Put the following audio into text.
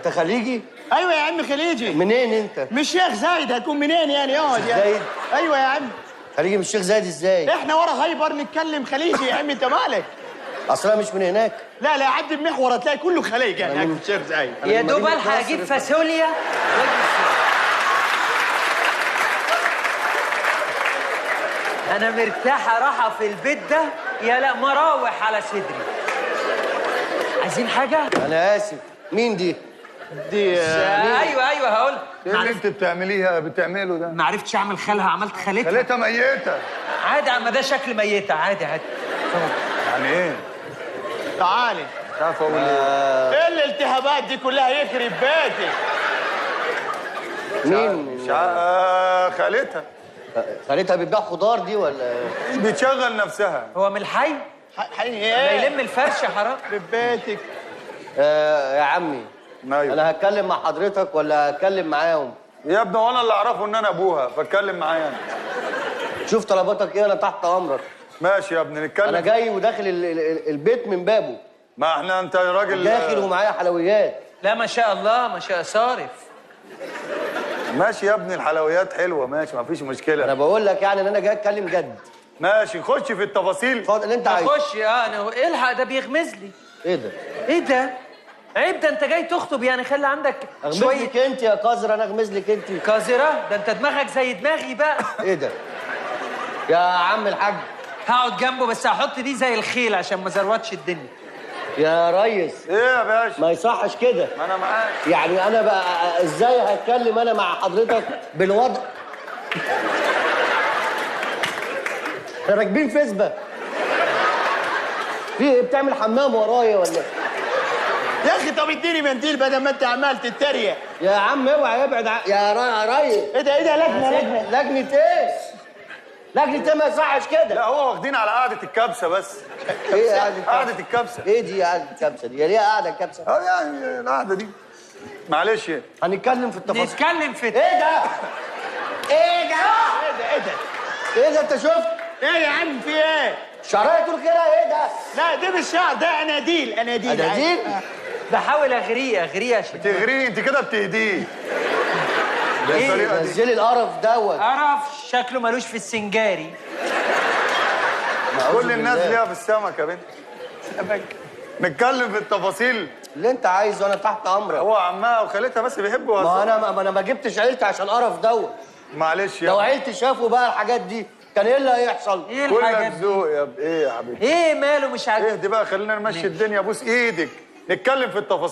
انت خليجي؟ ايوه يا عم خليجي. منين انت؟ مش شيخ زايد. هتكون منين يعني؟ اقعد يعني. زايد؟ ايوه يا عم. خليجي مش الشيخ زايد ازاي؟ احنا ورا هايبر نتكلم خليجي يا عم، انت مالك؟ اصل انا مش من هناك. لا لا، عدي بمحور هتلاقي كله خليج هناك في الشيخ زايد. يا دوب الحق اجيب فاصوليا. انا مرتاحة راحة في البيت ده، يا لا مراوح على صدري. عايزين حاجة؟ انا اسف، مين دي؟ دي ايوه ايوه هقول. ايه اللي انت بتعمليها بتعمله ده؟ ما عرفتش اعمل خالها، عملت خالتها. خالتها ميته. عادي، ما ده شكل ميته، عادي عادي. يعني ايه؟ تعالي. مش عارف اقول ايه. ايه الالتهابات دي كلها؟ يخرب بيتي. مين؟ مش عارف. خالتها. خالتها بتبيع خضار دي ولا بتشغل نفسها؟ هو من الحي؟ حي ايه؟ يلم الفرش يا حرام. يخرب بيتك. يا عمي. ايوه. انا هتكلم مع حضرتك ولا هتكلم معاهم؟ يا ابني وانا اللي اعرفه ان انا ابوها، فاتكلم معايا انا. شوف طلباتك ايه، انا تحت امرك. ماشي يا ابني نتكلم. انا جاي وداخل البيت من بابه. ما احنا انت راجل داخل ومعايا حلويات. لا ما شاء الله، ما شاء صارف. ماشي يا ابني، الحلويات حلوة، ماشي ما فيش مشكلة. انا بقول لك يعني ان انا جاي اتكلم جد. ماشي، خش في التفاصيل. اتفضل اللي انت عايزه. خش. انا الحق ده بيغمز لي. ايه ده؟ ايه ده؟ عيب، ده انت جاي تخطب يعني، خلي عندك شوية. اغمز لك انت يا قذرة؟ انا اغمز لك انت؟ قذرة؟ ده انت دماغك زي دماغي بقى. ايه ده؟ يا عم الحاج. هقعد جنبه بس هحط دي زي الخيل عشان ما زروتش الدنيا. يا ريس. ايه يا باشا؟ ما يصحش كده. ما انا معاك. يعني انا بقى ازاي هتكلم انا مع حضرتك بالوضع؟ احنا راكبين فيسبا. في ايه؟ بتعمل حمام ورايا ولا؟ يا اخي طب اديني منديل بدل ما انت عمال تتريق. يا عم اوعى ابعد يا ريس. ايه ده؟ ايه ده؟ لجنة لجنة لجنة ايه؟ لجنة ايه؟ ما يصحش كده. لا هو واخدين على قعدة الكبسه بس. ايه قعدة قعدة الكبسه؟ ايه دي قعدة الكبسه دي؟ ليه قعدة الكبسه؟ يعني القعدة دي. معلش هنتكلم في التفاصيل. نتكلم في ايه ده؟ ايه ده؟ ايه ده؟ ايه ده؟ ايه ده؟ انت شفت؟ ايه يا عم في ايه؟ شعرية طول كده؟ ايه ده؟ لا دي مش شعر، ده اناديل. اناديل اناديل؟ بحاول اغريه اغريه عشان تغريه. انت كده بتهديه. ايه؟ نزلي القرف دوت. قرف شكله ملوش في السنجاري. كل الناس ليها في السمك يا بنت. سمك. نتكلم في التفاصيل اللي انت عايزه، انا تحت امرك. هو عمها وخالتها بس بيحبوا. ما انا ما جبتش عيلتي عشان قرف دوت. معلش يا لو عيلتي شافوا بقى الحاجات دي كان ايه اللي هيحصل؟ ايه الحاجات كلك ذوق يا ايه يا حبيبي؟ ايه ماله مش عاجبك؟ اهدي بقى، خلينا نمشي الدنيا. بوس ايدك، نتكلم في التفاصيل.